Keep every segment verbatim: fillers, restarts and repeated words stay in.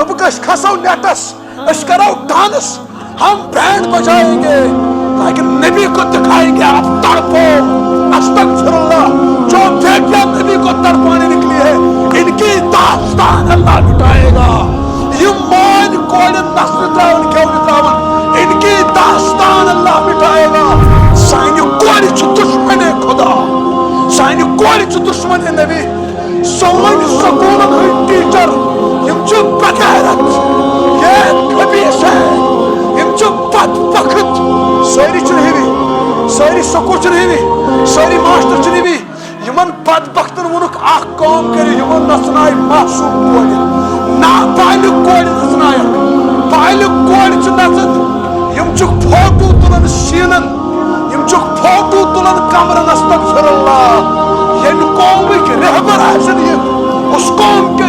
بہٕ، أسۍ کھسو نیٹس، أسۍ کرو ڈانس، ہم بینڈ بجائیں گے، تاکہ نبی کو دکھائیں گے آپ تڑپو۔ استغفر اللہ، جو بیٹیاں نبی کو تڑپانے نکلی ہے، ان کی داستان اللہ مٹائے گا۔ یہ مال کوڑ نسل تراون کیوں نہیں تراون، ان کی داستان اللہ مٹائے گا۔ سانہِ کورِ چھُ دشمن خدا، سانہِ کورِ چھُ دشمن نبی۔ سون سکولن ہٕنٛدۍ ٹیچر، یِم چھِ بغیرت، یہ خبیث ہے، یِم چھِ بدبخت۔ سٲری چھِنہٕ ہِوی، سٲری سکول چھِنہٕ ہِوی، سٲری ماسٹر چھِنہٕ ہِوی۔ یِمن بدبختن ووٚنُکھ اکھ کٲم کٔرِو، یِمن نژنایہِ معصوم کورِ، نابالغ کورِ نژنایَکھ۔ بالغ کورِ چھِ نژان، یِم چھِ فوٹو تُلان شیٖنن، یِم چھِ فوٹو تُلان کمرن۔ استغفر اللہ، ییٚمہِ قومٕکۍ رہبر آسن یہِ، اس قوم کے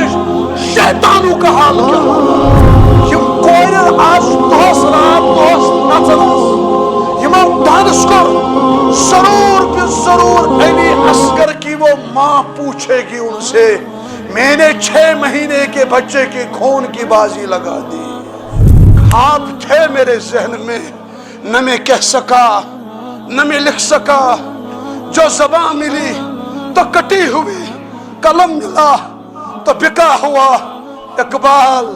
شیطانوں کا حال کیا ہوگا؟ یِم کورِ آز دۄہس راتھ دۄہس نژان آسہٕ، یِمو ڈانس کوٚر، ضرور بہ ضرور علی اصغر کی وہ ماں پوچھے گی ان سے، میں نے چھ مہینے کے بچے کے خون کی بازی لگا دی۔ خواب تھے میرے ذہن میں، نہ میں کہہ سکا، نہ میں لکھ سکا۔ جو زباں ملی تو کٹی ہوئی، قلم ملا تو بکا ہوا۔ اقبال،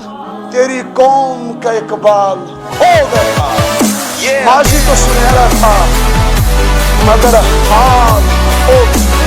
تیری قوم کا اقبال کھو گیا۔ ماضی تو سنہرا تھا، مگر حال کھو گیا۔